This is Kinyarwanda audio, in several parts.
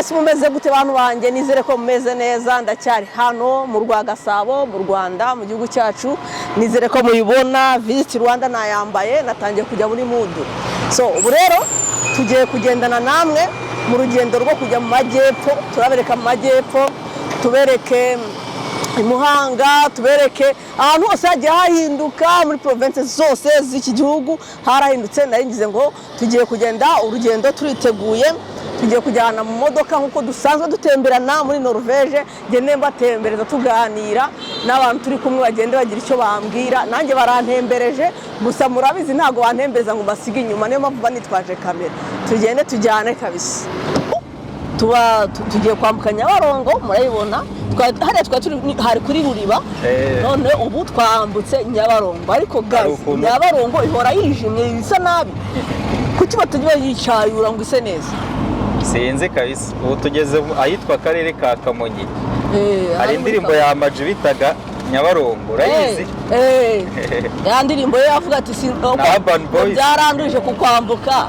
Yes, mumeze gute bantu banjye? Nizere ko mumeze neza. Ndacyari hano mu rwa Gasabo, mu Rwanda, mu gihugu cyacu. Nizere ko muyibona Visit Rwanda nayambaye, natangiye kujya muri mood. So ubu rero tugiye kugendana namwe mu rugendo rwo kujya mu majyepfo. Turabereka mu majyepfo, tubereke i Muhanga, tubereke ahantu hose hagiye hahinduka muri province zose z'iki gihugu harahindutse. Nari ngize ngo tugiye kugenda urugendo, turiteguye, tugiye kujyana mu modoka nk'uko dusanzwe dutemberana muri Norvège. Ngende mbatembereza, tuganira n'abantu turi kumwe, bagende bagira icyo bambwira, nanjye barantembereje. Gusa murabizi, ntabwo bantembereza ngo mbasige inyuma, niyo mpamvu banitwaje kamera. Tugende tujyane kabisa. Tuba tugiye kwambuka Nyabarongo, murayibona. Hariya twari turi hari kuri Ruriba. None ubu twambutse Nyabarongo, ariko guys, Nyabarongo ihora yijimye, isa nabi. Kuki batajya bayicyayura ngo ise neza? Sinzi kabisa. Ubu tugeze ahitwa Akarere ka Kamonyi. Hari Hari indirimbo muri ya Ama-G bitaga Nyabarongo, urayizi? Ya ndirimbo ye avuga ati Na Urban Boys. Byaranduje kukwambuka.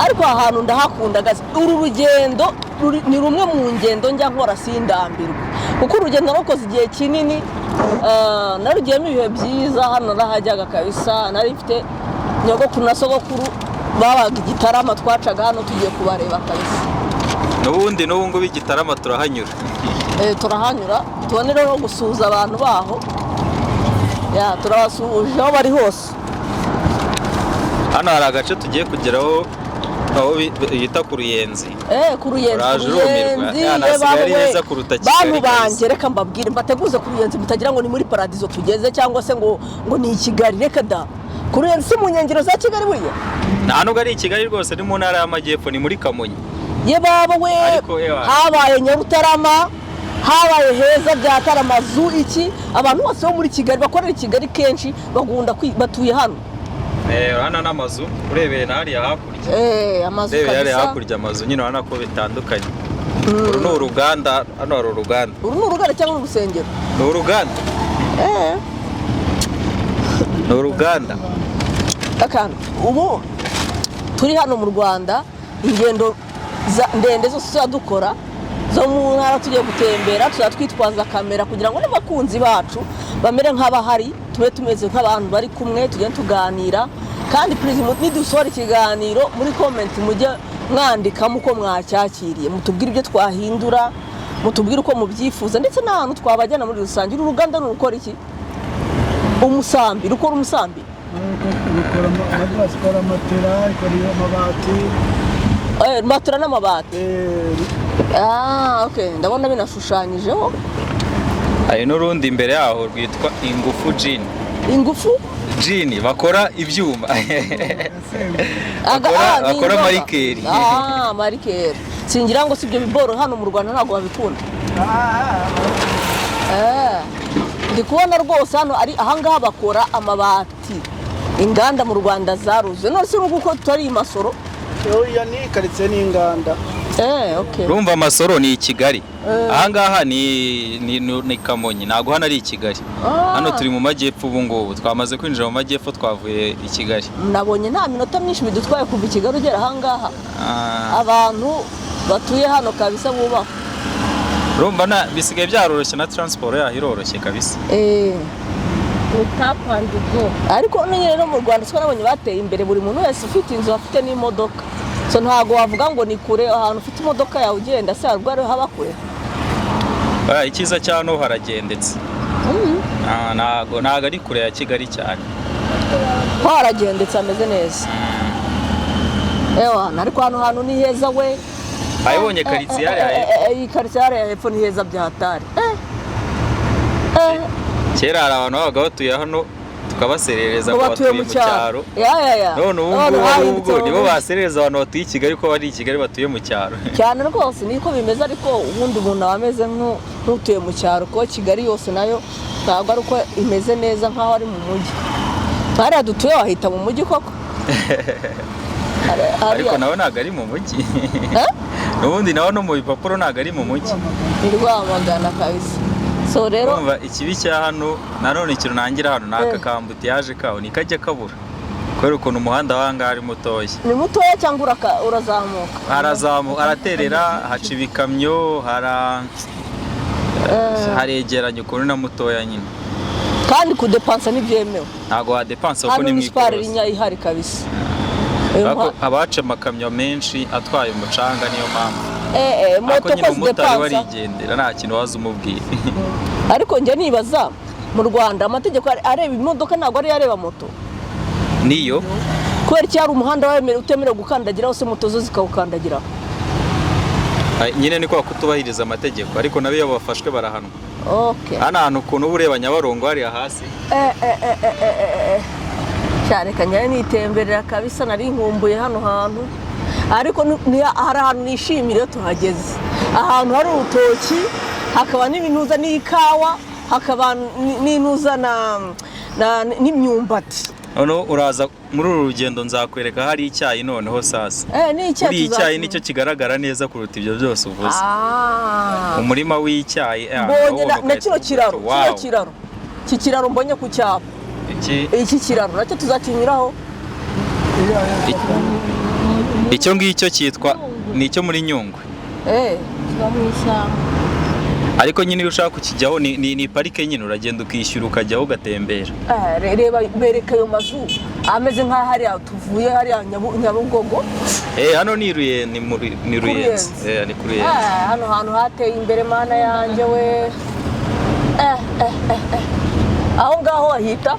Ariko aha hantu ndahakunda guys. Uru rugendo ni rumwe mu ngendo njya nkora sindambirwa, kuko urugendo narukoze igihe kinini, narugiyemo ibihe byiza. Hano narahajyaga kabisa, nari mfite nyogokuru na sogokuru babaga i Gitarama, twacaga hano tugiye kubareba kabisa. N'ubundi n'ubu ngubu i Gitarama turahanyura. Turahanyura, tubone rero gusuhuza abantu baho. Ya, turabasuhuje aho bari hose. Hano hari agace tugiye kugeraho aho bita ku Ruyenzi. Ku Ruyenzi. Uraje Ku urumirwa. Ruyenzi. Ya, Ye nasigaye ari bawe, heza kuruta Kigali bantu kabisa. banjye, reka mbabwire, mbateguze ku Ruyenzi, mutagira ngo ni muri paradizo tugeze cyangwa se ngo ni i Kigali. Reka da, ku Ruyenzi si mu nkengero za Kigali buriya? Nta nubwo ari i Kigali rwose, ni mu Ntara y'Amajyepfo, ni muri Kamonyi. Ye baba we! Ariko ewa. Habaye Nyarutarama, habaye heza bya Taramazu iki. Abantu bose bo muri Kigali, bakorera i Kigali, kenshi bakunda batuye hano. Urabona n'amazu urebeye na hariya hakurya. Amazu Urebeye hariya kabisa. hakurya amazu nyine, urabona ko bitandukanye. Uru ni uruganda, hano hari uruganda. Uru ni uruganda cyangwa ni urusengero? Ni uruganda. Ni uruganda. Akantu ubu turi hano mu Rwanda, ingendo ndende zose tuzajya dukora zo mu ntara, tugiye gutembera, tuzajya twitwaza kamera kugira ngo n'abakunzi bacu bamere nk'abahari, tube tumeze nk'abantu bari kumwe, tugende tuganira. Kandi please, nidusohora ikiganiro, muri comment mujye mwandikamo uko mwacyakiriye, mutubwire ibyo twahindura, mutubwire uko mubyifuza, ndetse n'ahantu twabajyana muri rusange. Uru ruganda ni urukora iki? Umusambi, rukora umusambi? Rukora amadirasi, ikora matera, ikora amabati. Matora n'amabati. Ah, okay, ndabona binashushanyijeho. Hari n'urundi imbere yaho rwitwa Ingufu Gin. Ingufu? Gin, bakora ibyuma. Ah, ni Bakora inzoga. Ma liqueur. Ah, ma liqueur. Singira ngo si ibyo biboro hano mu Rwanda ntabwo babikunda. Ndi kubona rwose hano ari ahangaha bakora amabati. Inganda mu Rwanda zaruzuye. None se ubu kuko tutari i Masoro? Oya, ni karitsiye n'inganda. Okay. Urumva Amasoro ni i Kigali, ahangaha ni Kamonyi, ntabwo hano ari i Kigali. Hano turi mu majyepfo, ubu ngubu twamaze kwinjira mu majyepfo, twavuye i Kigali. Nabonye nta minota myinshi bidutwaye kuva i Kigali ugera ahangaha. Abantu batuye hano kabisa bubahwe. Urumva na bisigaye byaroroshye, na transport yaho iroroshye kabisa. Tap and go. Ariko nyine no mu Rwanda siko nabonye bateye imbere, buri muntu wese ufite inzu afite n'imodoka, so ntabwo wavuga ngo ni kure. Ahantu ufite imodoka yawe ugenda se hari ubwo ariho haba kure? Icyiza cya hano haragendetse. Ntago ari kure ya Kigali cyane. Ho haragendetse, hameze neza. Ewa, ariko hano hantu ni heza we. Ayibonye karitsiye hariya hepfo. Iyi karitsiye hariya hepfo ni heza bya hatari. Kera hari abantu babaga batuye hano tukabaserereza ngo ngo batuye mu cyaro. Ya. None ubu None ngubu hahindutse ahubwo mu nibo mujyi. baserereza abantu batuye i Kigali ko bari i Kigali batuye mu cyaro. Cyane rwose, niko bimeze. Ariko ubundi umuntu aba ameze nk'utuye mu cyaro, kuko Kigali yose nayo ntabwo ari uko imeze neza nk'aho ari mu mujyi. Hariya dutuye wahita mu mujyi koko? Ariko nawe ntabwo ari mu mujyi. Eh? N'ubundi nawe no mu bipapuro ntabwo ari mu mujyi. Ni Rwamagana kabisa. So rero Urumva ikibi cya hano nanone, ikintu nangira hano ni aka Eh. ka embouteillage kaho ntikajya kabura. Kubera ukuntu umuhanda w'ahangaha ari mutoya. Ni mutoya cyangwa urazamuka? Harazamuka, haraterera, haca ibikamyo, haregeranye ukuntu na mutoya nyine. Kandi kudepansa ntibyemewe. Ntabwo wadepansa kuko Hano ni mu ni sipari ikorosi. Rinya ihari kabisa. Uyu Ariko haba haca amakamyo menshi atwaye umucanga, niyo mpamvu. Ariko Moto nyine ko umumotari we zidepansa. arigendera, nta kintu waza umubwira. Ariko njya nibaza, mu Rwanda amategeko areba imodoka, ntabwo ariyo areba moto. Niyo. Kubera iki hari umuhanda utemerewe gukandagira hose, moto zo zikawukandagiraho? Ay, nyine ni kwa kutubahiriza amategeko, ariko nabo iyo bafashwe barahanwa. Hano hantu ukuntu uba ureba Nyabarongo hariya hasi. Cyane kanyari nitemberera kabisa, nari nkumbuye hano hantu. Ariko hari ahantu nishimira iyo tuhageze, ahantu hari urutoki, hakaba n'ibinuza n'ikawa, hakaba n'intuza n'imyumbati. Noneho uraza muri uru rugendo nzakwereka hari icyayi noneho sasa. Ni icyayi. Buriya icyayi Tuzakinywa. nicyo kigaragara neza kuruta ibyo byose uvuze. Umurima w'icyayi, Mbonye ndawubona na ugahita kino uvuga kiraro. uti, Kino "Wow." kiraro, iki kiraro mbonye ku cyapa. Iki Iki kiraro nacyo tuzakinyuraho. Icyo ngicyo cyitwa, ni icyo muri Nyungwe. Kiba mu ishyamba. Ariko nyine iyo ushaka kukijyaho ni parike nyine, uragenda ukishyura ukajyaho ugatembera. Reba, bereka ayo mazu ameze nk'aho hariya tuvuye hariya Nyabugogo. Hano ni ni Ruyenzi. Ruyenzi. Ni ku Ruyenzi. Hano hantu hateye imbere, mana yanjye we! Aho ngaho hahita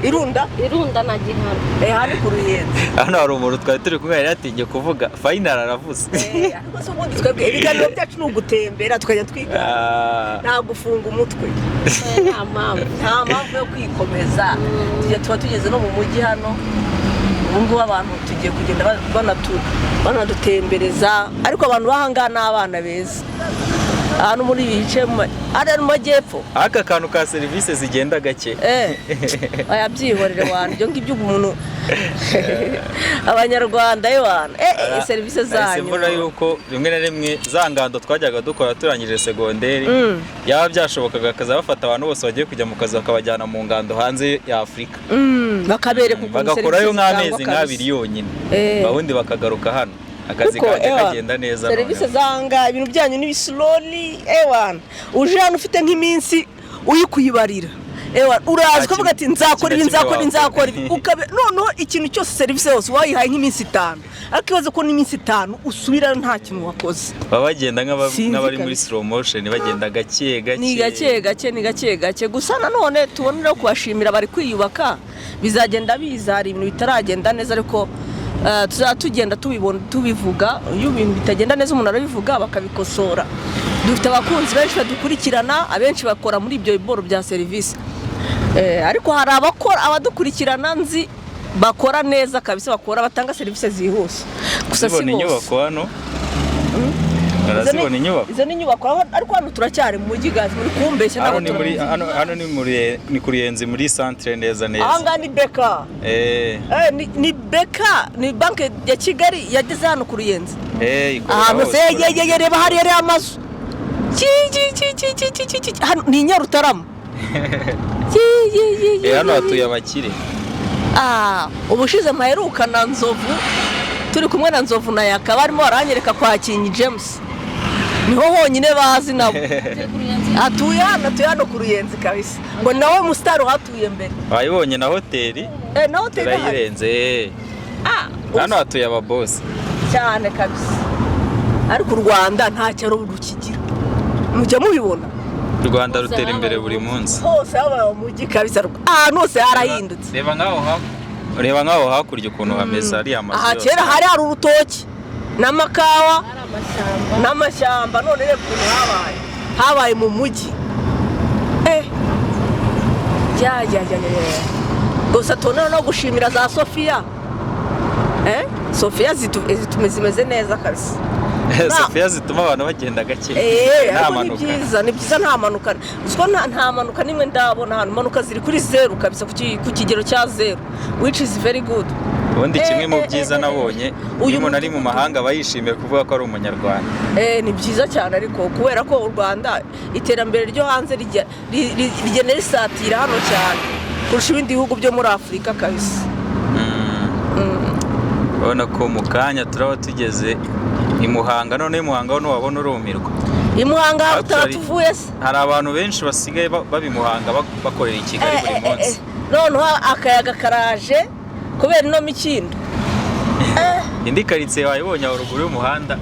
Irunda. Irunda na Giharo. Hano ku Ruyenzi. Hano hari umuntu twari turi kumwe yari yatinye kuvuga, final aravuze. Ariko se ubundi twebwe ibiganiro byacu ni ugutembera tukajya twiga, nta gufunga umutwe. Nta mpamvu. Nta mpamvu yo kwikomeza. Tujya tuba tugeze no mu mujyi hano. Ubu ngubu abantu tugiye kugenda banadutembereza. Ariko abantu b'ahangaha ni abana beza. Ahantu muri ibi bice ari mu majyepfo. Aka kantu ka serivisi zigenda gake. Oya, byihorere wana, ibyo ngibyo umuntu abanyarwanda ye wana, serivisi Nahise zanyu. mbona yuko rimwe na rimwe za ngando twajyaga dukora turangije segonderi, yaba byashobokaga bakaza bafata abantu bose bagiye kujya mu kazi bakabajyana mu ngando hanze ya Afurika. Bakabereka ukuntu Bagakorayo serivisi nk'amezi zitangwa kabisa. nk'abiri yonyine, ubundi bakagaruka hano, akazi Kuko, kajya ewa, kagenda neza serivisi noneho. zanga ibintu byanyu ni bislowly ewana. Uje hano ufite nk'iminsi uri kuyibarira, ewa, uraza Nta ukavuga ati kintu- nzakora ibi, nta kintu na nzakora ibi, kimwe nzakora ibi. wakora. Ukabe noneho ikintu cyose, serivisi yose wayihaye nk'iminsi 5, ariko ibaze ko n'iminsi 5 usubirayo nta kintu wakoze. Baba bagenda Sinzi nk'abari muri kabisa. slow motion, bagenda gake gake. Ni gake gake, ni gake gake. Gusa nanone tubonera kubashimira, bari kwiyubaka, bizagenda biza. Hari ibintu bitaragenda neza, ariko tuzaba tugenda tubibona, tubivuga. Iyo ibintu bitagenda neza umuntu arabivuga bakabikosora. Dufite abakunzi benshi badukurikirana, abenshi bakora muri ibyo biboro bya serivisi. Ariko hari abakora, abadukurikirana nzi bakora neza kabisa, bakora batanga serivisi zihuse, gusa si Zibona bose. inyubako hano, barazibona inyubako. Izo ni inyubako ariko hano turacyari mu mujyi gazi, muri kumbeshya. Hano Ntabwo ni muri hano ni muri ni ku Ruyenzi muri centre neza neza. Aha ngaha ni BK. Ni BK, ni Banki ya Kigali yageze hano ku Ruyenzi. Ikorera Ahantu hose, se ikorera. ye ye, reba hariya reba amazu. Ki ki ki ki ki ki ki ki, hano ni i Nyarutarama. Ki ki ki ki. Hano Ki. hatuye abakire. Ah, ubushize mpaheruka na Nzovu, turi kumwe na Nzovu na Yaka, barimo baranyereka kwa Kingi James, niho honyine bazi nabo. Atuye hano, atuye hano ku Ruyenzi kabisa, ngo nawe musitari uhatuye mbere. Wayibonye na hoteli. Na hoteli ihari. Turayirenze. Ah, Hano hatuye ababosi. Cyane kabisa. Ariko u Rwanda nta cyaro rukigira, mujya mubibona. U Rwanda rutera imbere buri munsi. Hose habaye umujyi kabisa, ahantu hose harahindutse. Reba nk'aho hakurya ukuntu hameze, ariya mazu Aha yose. kera hari hari urutoki n'amakawa Hari amashyamba. N'amashyamba. None reba ukuntu habaye, habaye mu mujyi. Ya ya ya ya ya, gusa tubona no gushimira za Sofiya, Sofiya zimeze neza kabisa. Sofiya zituma abantu bagenda gake. Eh, Nta ariko ni mpanuka. byiza, ni byiza, nta mpanuka. Uziko nta mpanuka nimwe ndabona hano. Impanuka ziri kuri zeru kabisa, ku kigero cya zeru, which is very good. Ubundi kimwe mu byiza nabonye, Uyu iyo umuntu ari mu mudugudu- mahanga aba yishimiye kuvuga ko ari umunyarwanda. Ni byiza cyane, ariko kubera ko u Rwanda iterambere ryo hanze rigenda risatira hano cyane kurusha ibindi bihugu byo muri Afurika kabisa. Urabona ko mu kanya turaba tugeze i Muhanga. None i Muhanga ho ntiwabona, urumirwa. I Muhanga tutaba Actually, tuvuye se? Hari abantu benshi basigaye baba i Muhanga, bakorera i Kigali buri munsi. Noneho akayaga karaje kubera ino mikindo. Indi karitsiye wayibonye aho ruguru y'umuhanda?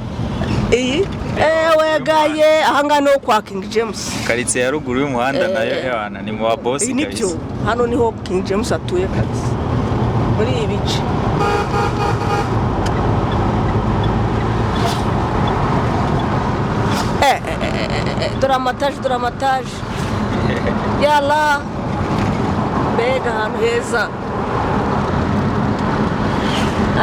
Iyi ewe gaye, ahangaha niho kwa King James. Karitsiye ya ruguru y'umuhanda nayo, ewana, ni mu ba boss. Iyi nibyo. Kabisa. Hano niho King James atuye kabisa, muri ibi bice. Dore amataje, dore amataje, yala, mbega ahantu heza!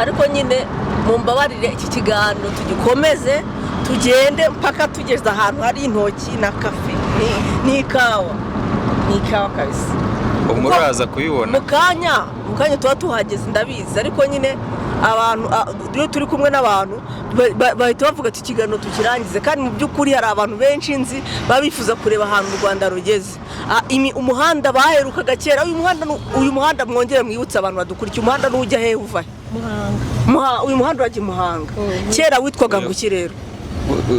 Ariko nyine mumbabarire, iki kiganiro tugikomeze, tugende mpaka tugeze ahantu hari intoki na kafe n'ikawa, n'ikawa kabisa. Ubu muraza kubibona. Mu kanya tuba tuhageze, ndabizi. Ariko nyine abantu, iyo turi kumwe n'abantu bahita bavuga ati ikiganiro tukirangize, kandi mu by'ukuri hari abantu benshi nzi baba bifuza kureba ahantu u Rwanda rugeze. Umuhanda baherukaga kera, uyu muhanda mwongere mwibutse abantu badukurikiye, umuhanda n'ujya hehe, uva he? Muhanga. Uyu muhanda urajya i Muhanga. Kera witwaga ngo iki rero?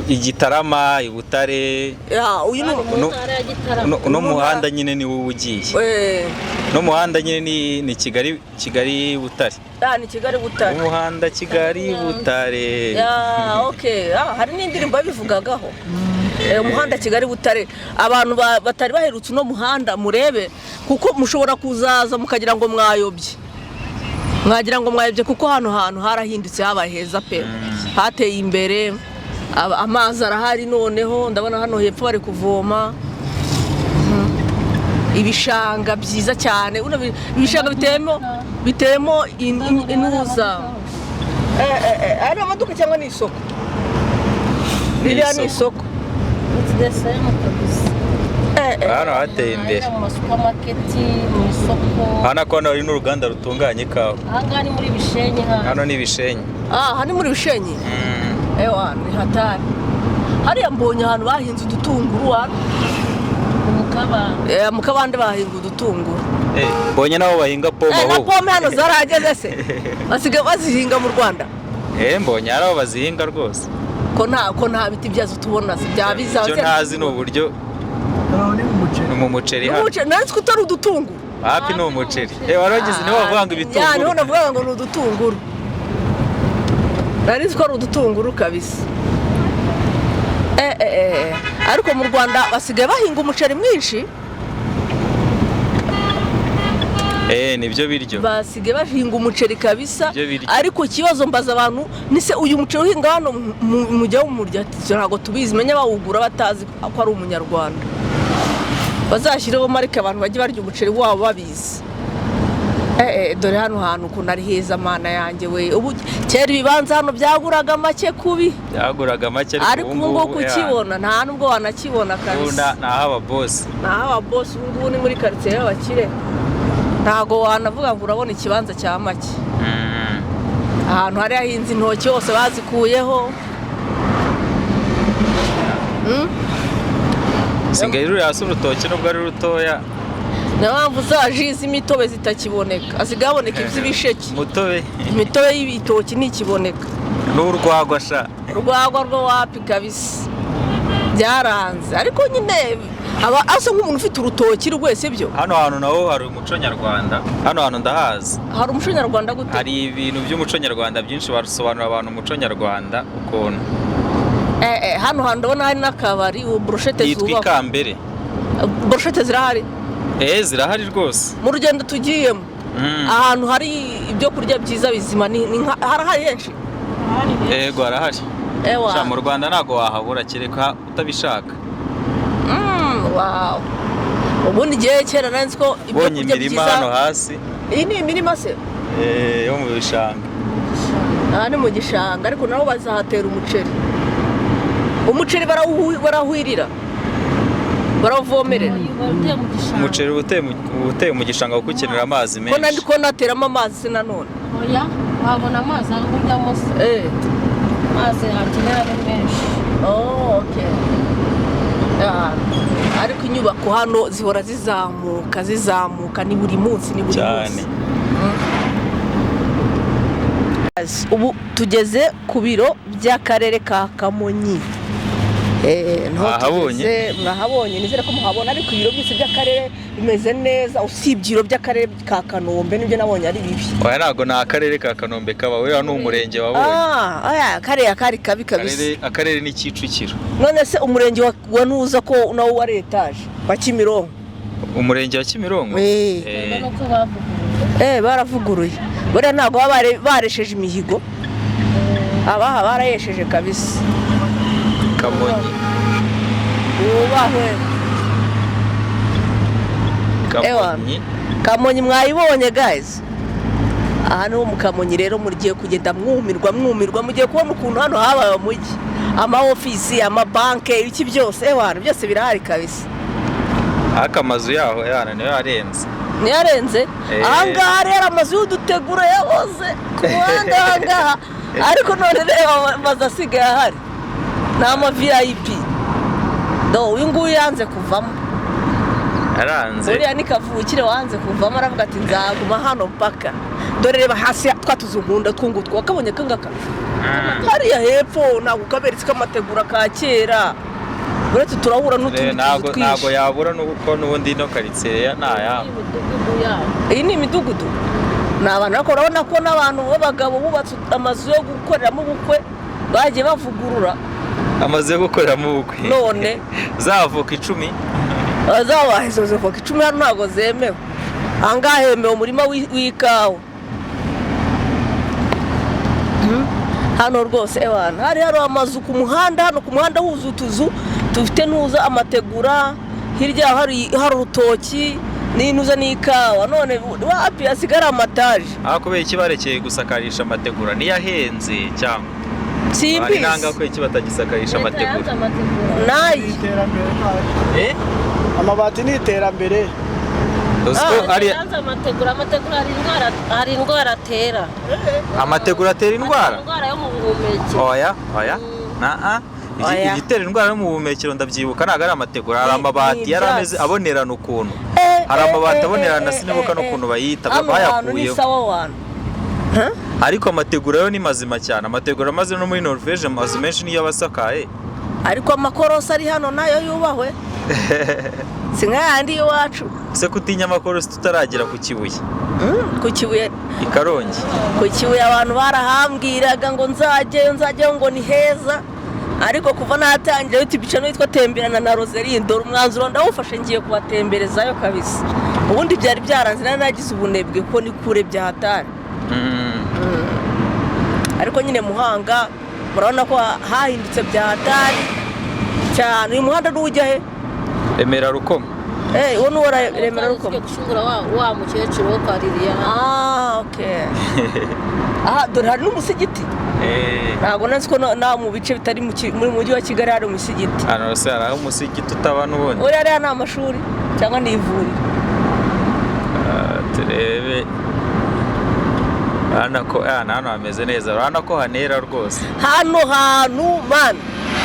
I Gitarama, i Butare. Ya, uyu ni Mu ntara ya Gitarama. Uno muhanda nyine ni wo ugiye. Uno muhanda nyine ni Kigali, Kigali Butare. Ya, ni Kigali Butare. Umuhanda Kigali Butare. Ya, okay. Hari n'indirimbo babivugagaho. Umuhanda Kigali Butare, abantu batari baherutse uno muhanda murebe, kuko mushobora kuzaza mukagira ngo mwayobye, mwagira ngo mwayobye, kuko hano hantu harahindutse, habaye heza pe, hateye imbere. Amazi arahari. Noneho ndabona hano hepfo bari kuvoma. Ibishanga byiza cyane. Buno ibishanga biteyemo intuza. Ari amaduka cyangwa ni isoko? Ririya ni isoko. It's the same kabisa. Hano hateye imbere. Mu masupamaketi, mu isoko. Hano ko hano hari n'uruganda rutunganya ikawa. Aha ngaha ni muri Bishenyi hano. Hano ni Bishenyi. Ah, aha ni muri Bishenyi. Ewa, ni hatari. Hariya mbonye ahantu bahinze udutunguru hano. Ni mu Kabande. Mu kabande bahinga udutunguru. Mbonye nabo bahinga pome. Na Ahubwo pome hano zarahageze se? Basigaye bazihinga mu Rwanda? Mbonye hari aho bazihinga rwose. Ko nta biti byazo tubona se, byaba bizaba? Icyo ntazi ni uburyo Aho ni mu muceri. Ni mu muceri hano. Umuceri, nari nzi ko utari udutunguru. Hapi ni umuceri. Wari wagize nibo bavuga ngo Ya, niho ibitunguru. navugaga ngo ni udutunguru, nari nzi ko ari udutunguru kabisa. Ariko mu Rwanda basigaye bahinga umuceri mwinshi. Nibyo biryo. Basigaye bahinga umuceri kabisa. Ibyo biryo. Ariko ikibazo mbaza abantu ni se, uyu muceri uhinga hano mujya mumurya? Ati, ntabwo tubizi, menya bawugura batazi ko ari umunyarwanda. Bazashyireho marike, abantu bajye barya umuceri wabo babizi. Dore hano hantu ukuntu ari heza, mana yanjye we! Ubu kera ibibanza hano byaguraga make kubi. Byaguraga make. Ariko ubu ngubu kukibona nta nubwo wanakibona ubu kabisa. ni ahaba boss. Ni ahaba boss. Ubu ngubu ni muri karitsiye y'abakire, ntago wanavuga ngo urabona ikibanza cya make. Ahantu hari hahinze intoki hose bazikuyeho. Sigaye ruri hasi urutoki nubwo ari rutoya. Niyo mpamvu za ji z'imitobe zitakiboneka, hasigaye haboneka iby'ibisheke. Umutobe. Imitobe y'ibitoki ntikiboneka. N'urwagwa sha. Urwagwa rwo wapi kabisa, byaranze. Ariko nyine aba asa nk'umuntu ufite urutoki rwese byo. Hano hantu naho hari umuco nyarwanda, hano hantu ndahazi. Hari umuco nyarwanda gute? Hari ibintu by'umuco nyarwanda byinshi, basobanurira abantu umuco nyarwanda ukuntu. Hano hantu ndabona hari n'akabari, ubu burushete Yitwa zubakwa. Ikambere. Burushete zirahari? Zirahari rwose. Mu rugendo tugiyemo, ahantu hari ibyo kurya byiza bizima ni harahari henshi. Yego, harahari. Ewa. Sha, mu Rwanda ntabwo wahabura kereka utabishaka. Wow. Ubundi igihe kera nari nzi ko ibyo Ubonye kurya imirima byiza. hano hasi. Iyi ni imirima se? Yo mu bishanga. Aha ni mu gishanga, ariko nabo bazahatera umuceri. Umuceri barawuhirira, barawuvomerera. Uteye mu gishanga. Umuceri uba uteye mu gishanga kuko ukenera amazi Ko nandi menshi. ko nateramo amazi se nanone? Oya, wabona amazi ujyamo se? Amazi hakenera ari menshi. Oh, okay. Ah, ariko inyubako hano zihora zizamuka, zizamuka, ni buri munsi, ni buri Cyane. munsi. Ubu tugeze ku biro by'akarere ka Kamonyi. Niho Mwahabonye? tugeze, mwahabonye, nizere ko muhabona. Ariko ibiro byose by'akarere bimeze neza, usibye ibiro by'akarere ka Kanombe, nibyo nabonye ari bibi. Oya, ntabwo ni akarere ka Kanombe kaba, uriya ni umurenge wabonye. Ah, oya, kariya kari kabi kabisa. Akarere ni Kicukiro. None se umurenge wa nuza ko nawo wari etaje wa Kimironko? Umurenge wa Kimironko. Nuko bavuguruye. Baravuguruye. Buriya ntabwo baba baresheje imihigo, abaha barayesheje kabisa. Kamonyi. Wubahwe. Kamonyi. Kamonyi mwayibonye, guys. Aha niho mu Kamonyi. Rero mugiye kugenda mwumirwa, mwumirwa, mugiye kubona ukuntu hano habaye umujyi, ama ofisi, amabanke, ibiki byose, ewana, byose birahari kabisa. Ariko amazu yaho yana niyo arenze. Ntiyarenze. Eh. Ahangaha rero amazu y'uduteguro yaboze ku muhanda ahangaha, ariko none reba amazu asigaye ahari ni ama VIP. Do uyu nguyu yanze kuvamo. Aranze. Uriya ni kavukire wanze kuvamo, aravuga ati nzaguma hano mpaka. Dore reba hasi twa tuzu nkunda twungutwo, wakabonye kangaka hariya hepfo, ntabwo kaberetse k'amategura ka kera, uretse turahura n'utundi tuzu Ntabwo twinshi. yabura n'uko n'ubundi ino karitsiye ni ayabo. Imidugudu yabo. Iyi ni imidugudu, ni abantu, ariko urabona ko n'abantu b'abagabo bubatse amazu yo gukoreramo ubukwe, bagiye bavugurura. Amazu yo gukoreramo ubukwe. None Zavoka 10. Azabaha izo voka 10 hano ntabwo zemewe. Ahangaha hemewe umurima w'ikawa. Hano rwose ewana hari amazu ku muhanda, hano ku muhanda huzuye utuzu dufite ntuza amategura, hirya yaho hari urutoki n'intuza n'ikawa, none wapi, hasigara amataje. Aho kubera iki barekeye gusakarisha amategura? Niyo ahenze cyangwa hari Simbizi. Nanga kubera iki batagisakarisha Leta amategura? yanze amategura. Nayi. Iterambere ntayo. Eh? Amabati ni iterambere. Uzi ko Leta ari yanze amategura. Amategura hari indwara atera. Amategura atera indwara? Atera indwara yo mu buhumekero. Oya, oya, naa. Oya. Igitera indwara yo mu buhumekero, ndabyibuka, ntabwo ari amategura, hari Ni amabati ni yari ameze ibyatsi. abonerana ukuntu, hari amabati abonerana, sinibuka n'ukuntu bayita. Hano hantu ni Bayakuyeho. sawa wantu. Ariko amategura yo ni mazima cyane, amategura amaze no muri Norvège amazu menshi niyo aba asakaye. Ariko amakorosi ari hano nayo yubahwe, si nk'ayandi y'iwacu. Ese kutinya amakorosi tutaragera ku Kibuye? Ku Kibuye. I Karongi. Ku Kibuye abantu barahambwiraga ngo nzajyeyo, nzajyeyo, ngo ni heza, ariko kuva natangira YouTube channel yitwa Temberana na Roseline, dore umwanzuro ndawufashe, ngiye kubatemberezayo kabisa. Ubundi byari byaranze, nari nagize ubunebwe kuko ni kure byahatari. Ariko nyine Muhanga murabona ko hahindutse byahatari cyane. Uyu muhanda n'ujya he? Remera Rukoma. Eh, uwo ni uwa Remera Rukoma. Ugiye gushyingura wa mukecuru wo kwa Liliane. Ah, okay. Aha dore hari n'umusigiti. Ntabwo nazi ko na mu bice bitari mu mujyi wa Kigali hari umusigiti. Hano se hari aho umusigiti utaba n'ubundi? Uriya ariya ni amashuri cyangwa ni ivuriro? Ah, turebe urabona ko hano hameze neza, urabona ko hanera rwose. Hano hantu man,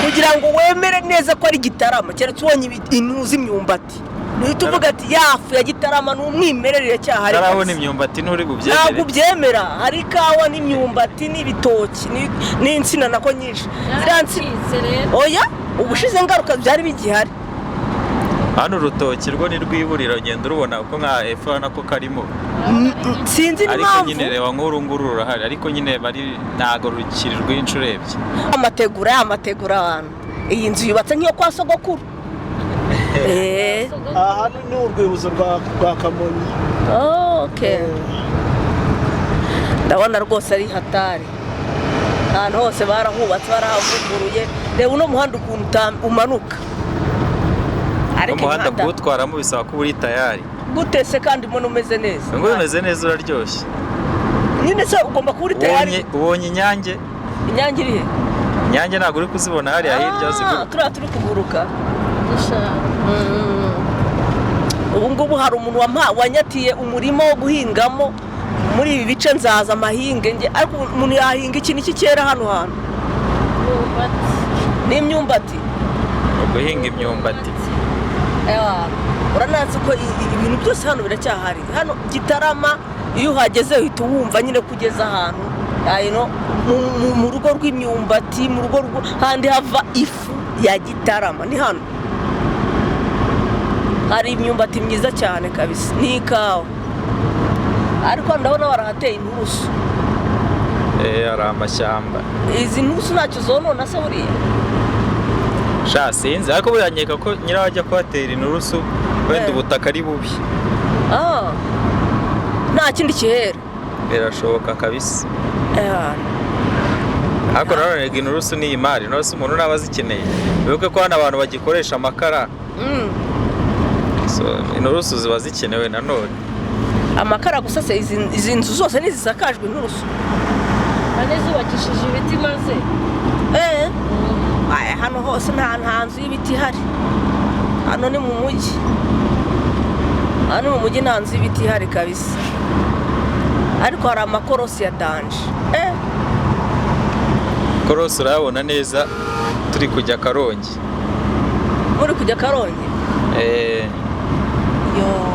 kugira ngo wemere neza ko ari Gitarama, keretse ubonye intu z'imyumbati, uhita uvuga ati yafu ya Gitarama ni umwimerere, iracyahari utarabona kabisa. Imyumbati nturi Ntabwo bubyemere. ubyemera. Hari ikawa n'imyumbati n'ibitoki n'insina nako nyinshi, ziriya nsina. Yaracitse rero. Oya, ubushize ngaruka byari bigihari. Hano urutoki rwo ni rwiburira, ugenda urubona ko nka epfo urabona ko karimo. Sinzi Ariko n'impamvu. nyine reba nk'uru nguru rurahari, ariko nyine bari ntabwo rukiri rwinshi urebye. Amategura, ya mategura abantu, iyi nzu yubatse nk'iyo kwa sogokuru. Aha ni urwibutso rwa Kamonyi. Okay. Ndabona rwose ari hatari, ahantu hose barahubatse, barahavuguruye. Reba uno muhanda ukuntu umanuka, ariko Umuhanda imihanda kuwutwaramo bisaba kuba uri tayari. Gute se kandi mbona umeze neza? Ngo bimeze neza, uraryoshye. Nyine se ugomba kuba uri tayari. Ubonye inyange? Inyange iri he? Inyange ntabwo uri kuzibona hariya hirya Ah, ziguruka? turiya turi kuguruka. Gishanga. Ubu ngubu hari umuntu wanyatiye umurima wo guhingamo muri ibi bice, nzaza amahinge nge. Ariko umuntu yahinga ikintu iki cyera hano hantu? Imyumbati. N'imyumbati. Guhinga imyumbati. Ewa, uranazi ko ibintu byose hano biracyahari. Hano Gitarama iyo uhageze uhita wumva nyine kugeza ahantu. You know, mu rugo rw'imyumbati, mu rugo handi hava ifu ya Gitarama ni hano. Hari imyumbati myiza cyane kabisa n'ikawa, ariko ndabona barahateye inturusu. Hari amashyamba. Izi nturusu ntacyo zonona se buriya? Sha, sinzi, ariko buriya nkeka ko nyiraho ajya kuhatera inturusu wenda ubutaka ari bubi. Ah, nta kindi kihera. Birashoboka kabisa. Ariko nanone rega inturusu ni imari, inturusu umuntu ntaba azikeneye. Wibuke ko hano abantu bagikoresha amakara. So, inturusu ziba zikenewe nanone. Amakara gusa se? Izi nzu zose ntizisakajwe inturusu? Hari zubakishije ibiti maze. Aya, hano hose nta nzu y'ibiti ihari. Hano ni mu mujyi, hano mu mujyi nta nzu y'ibiti ihari kabisa, ariko hari amakorosi ya danger. Korosi urayabona neza, turi kujya Karongi. Muri kujya Karongi? Eh, yo.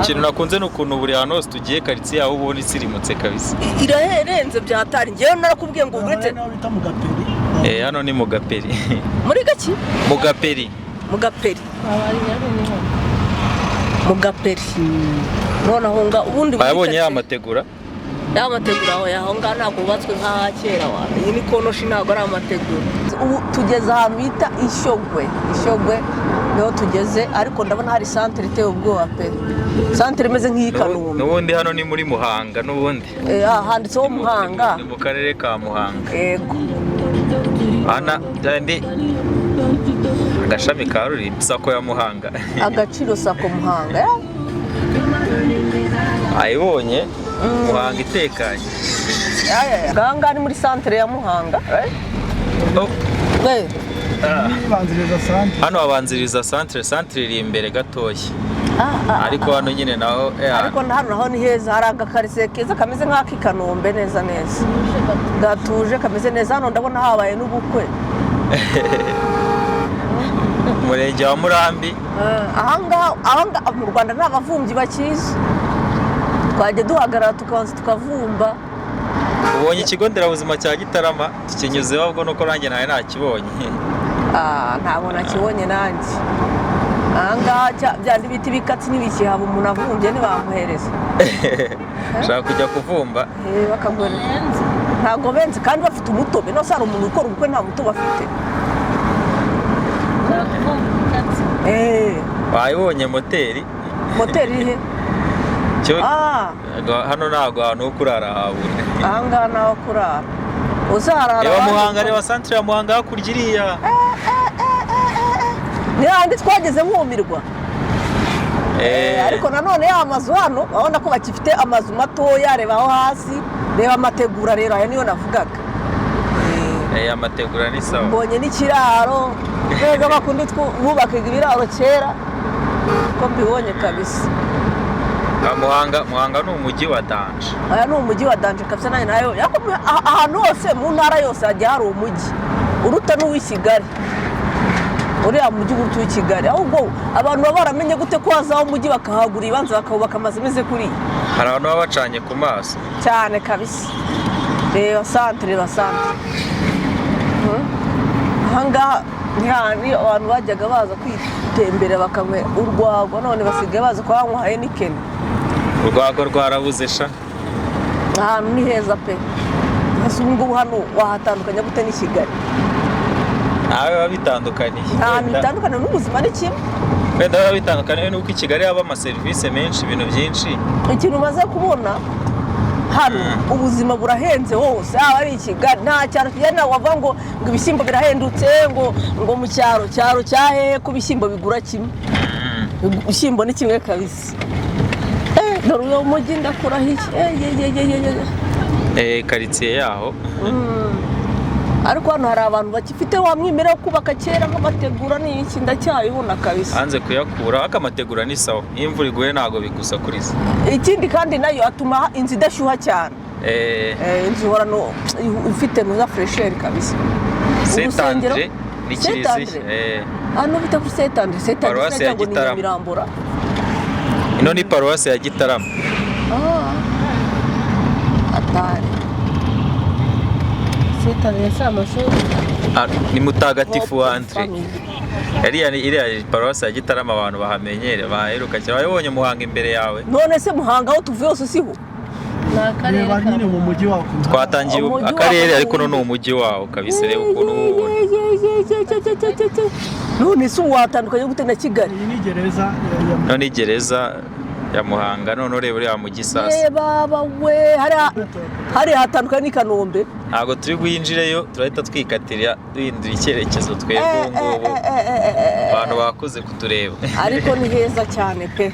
Ikintu nakunze ni ukuntu buri hantu hose tugiye karitsiye aho ubona isirimutse kabisa. Irarenze byatari. Ngewe narakubwiye ngo uretse Naho bita mu Gaperi. Hano ni mu Gaperi. Muri gaki? Mu Gaperi. Mu Gaperi. Abari niho. Mu Gaperi noneho nga ubundi muri Wayabonye ya karitsiye- mategura? Ya mategura aho, aho ngaho ntabwo hubatswe nk'aha kera wa. Iyi ni konoshi, ntabwo ari amategura. Ubu tugeze ahantu bita Ishyogwe. Ishyogwe niho tugeze, ariko ndabona hari santere iteye ubwoba pe, santere imeze nk'iyi Kanombe. N'ubundi hano ni muri Muhanga n'ubundi. Handitseho Muhanga. Ni mu karere ka Muhanga. Yego. Hana byandi agashami ka Ruri SACCO ya Muhanga. Agaciro SACCO Muhanga, ya. Ayibonye Muhanga itekanye. Ya, ya, ya. Ngaha ngaha ni muri santere ya Muhanga, right? Oh, ah. Ibanziriza santere. Hano habanziriza santere, santere iri imbere gatoya. Ariko hano nyine naho Ariko hano naho ni heza, hari agakaritsiye keza kameze nk'ak'i Kanombe neza neza, gatuje, kameze neza. Hano ndabona habaye n'ubukwe. Umurenge wa Murambi. Ahangaha mu Rwanda nta bavumbyi bakizi, twajya duhagarara tukabanza tukavumba. Ubonye ikigo nderabuzima cya Gitarama, tukinyuzeho ahubwo nuko nanjye ntawe nakibonye. Ah, ntabwo nakibonye nanjye. Ahangaha byandi biti bikatsi ntibikihaba, umuntu avumbye ntibamuhereza. Ushaka kujya kuvumba. Bakaguhereza, ntabwo benze kandi bafite umutobe. No se hari umuntu ukora ubukwe nta mutobe afite? Wayibonye moteri? Moteri iri he? Cyo. Hano ntabwo ahantu ho kurara habura. Ahangaha ni aho kurara, uzarara Reba abandi. Muhanga, reba santere ya Muhanga hakurya iriya. Ni hahandi twageze nkumirwa. Ariko nanone ya mazu hano urabona ko bakifite amazu matoya. Reba aho hasi, reba amategura rero, aya niyo navugaga. Amategura ni sawa. Mbonye n'ikiraro mbega bakundi bubakaga ibiraro kera, ko mbibonye kabisa. Ah, Muhanga, Muhanga ni umujyi wa danger. Aya ni umujyi wa danger kabisa. Nayo nayo ariko ahantu hose mu ntara yose hagiye hari umujyi uruta n'uw'i Kigali. Uriya mujyi uruta uw'i Kigali. Ahubwo abantu baba baramenye gute ko hazaho umujyi, bakahagura ibibanza, bakahubaka amazu ameze kuriya? Hari abantu baba bacanye ku maso. Cyane kabisa. Reba santere, reba santere. Ahangaha ni hahandi abantu bajyaga baza kwitembera bakanywa urwagwa, none basigaye baza kuhanywa Heineken. Urwagwa rwarabuze sha. Ahantu ni heza pe. Ese ubu ngubu hano wahatandukanya gute n'i Kigali? Ntawe biba bitandukaniye. Nta hantu Wenda- bitandukanye n'ubuzima ni kimwe. Wenda biba bitandukaniye nuko i Kigali haba amaserivisi menshi, ibintu byinshi. Ikintu umaze kubona hano, ubuzima burahenze hose, haba ari i Kigali. Nta cyaro kigenda wavuga ngo ibishyimbo birahendutse, ngo mu cyaro. Cyaro cya hehe ko ibishyimbo bigura kimwe? Ibishyimbo ni kimwe kabisa. Dore uyu mujyi, ndakurahiye. Ye, ye, ye, ye, ye. Karitsiye yaho. Ariko hano hari abantu bagifite wa mwimerere wo kubaka kera, nk'amategura n'iki, ndacyabibona kabisa. Hanze kuyakura, ariko amategura ni sawa, iyo imvura iguye ntabwo bigusakuriza. Ikindi kandi nayo atuma inzu idashyuha cyane. Inzu ihora ifite nuza fraîcheur kabisa. Saint Urusengero- Andre ni Saint kiliziya. Andre? Hano bita kuri Saint Andre? Saint Andre. Paruwasi ya Ngo ni Gitarama. Nyamirambo. Ino ni paruwasi ya Gitarama. Ah. Atari. Bitabiriye si amashuri. Ah, ni Mutagatifu Hope Andre. Family. Iriya paruwasi ya Gitarama, abantu bahamenyere, baheruka cyane. Wabonye Muhanga imbere yawe. None se Muhanga aho tuvuye hose siho? Ni akarere Reba ka nyine mu mujyi wawe ukuntu Twatangiye Umujyi waho akarere, ariko no wundi. ni umujyi wawo kabisa. Reba ukuntu uba uwubona. None se ubu watandukanye gute na Kigali? Iyi ni gereza ya None gereza ya Muhanga, none ureba uriya mujyi sasa. Eh, baba we, hariya hariya hatandukanye n'i Kanombe. Ntabwo turi bwinjireyo, turahita twikatira duhindura icyerekezo twebwe ubu ngubu. Abantu bakoze kutureba. Ariko ni heza cyane pe.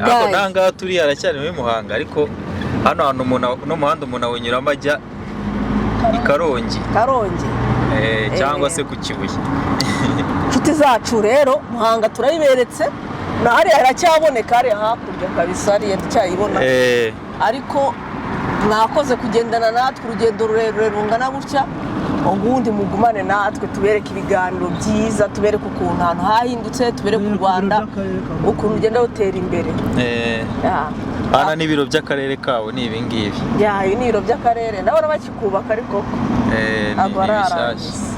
Ariko Guys. n'aha ngaha turi haracyari muri Muhanga, ariko hano hantu umuntu uno muhanda umuntu awunyuramo ajya i Karongi. Karongi. Cyangwa se ku Kibuye. Inshuti zacu rero, Muhanga turayiberetse, na hariya haracyaboneka, hariya hakurya kabisa, hariya ndacyayibona. Ariko mwakoze kugendana natwe urugendo rurerure rungana gutya. Ubundi mugumane natwe, tubereke ibiganiro byiza, tubereke ukuntu ahantu hahindutse, tubereke u Tubereke Rwanda ibiro by'akarere ka Muhanga. ukuntu rugenda rutera imbere. Ya. Hano n'ibiro by'akarere kabo ni ibi ngibi. Ya, ibi ni ibiro by'akarere, ndabona bakikubaka ariko Ni ntabwo bishyashya. bararangiza.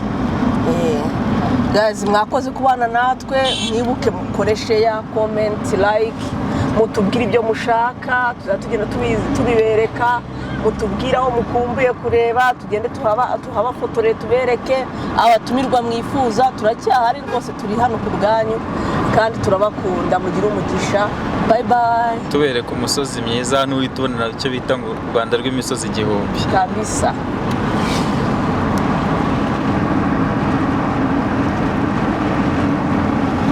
Guys, mwakoze kubana natwe. Mwibuke mukore share, comment, like, mutubwire ibyo mushaka, tuzajya tugenda tubibereka. Mutubwire aho mukumbuye kureba, tugende tuhabafotorere, tubereke abatumirwa mwifuza. Turacyahari rwose, turi hano ku bwanyu kandi turabakunda. Mugire umugisha, bye bye. Tubereka umusozi mwiza, hano uhita ubona icyo bita ngo u Rwanda rw'imisozi igihumbi. Kabisa.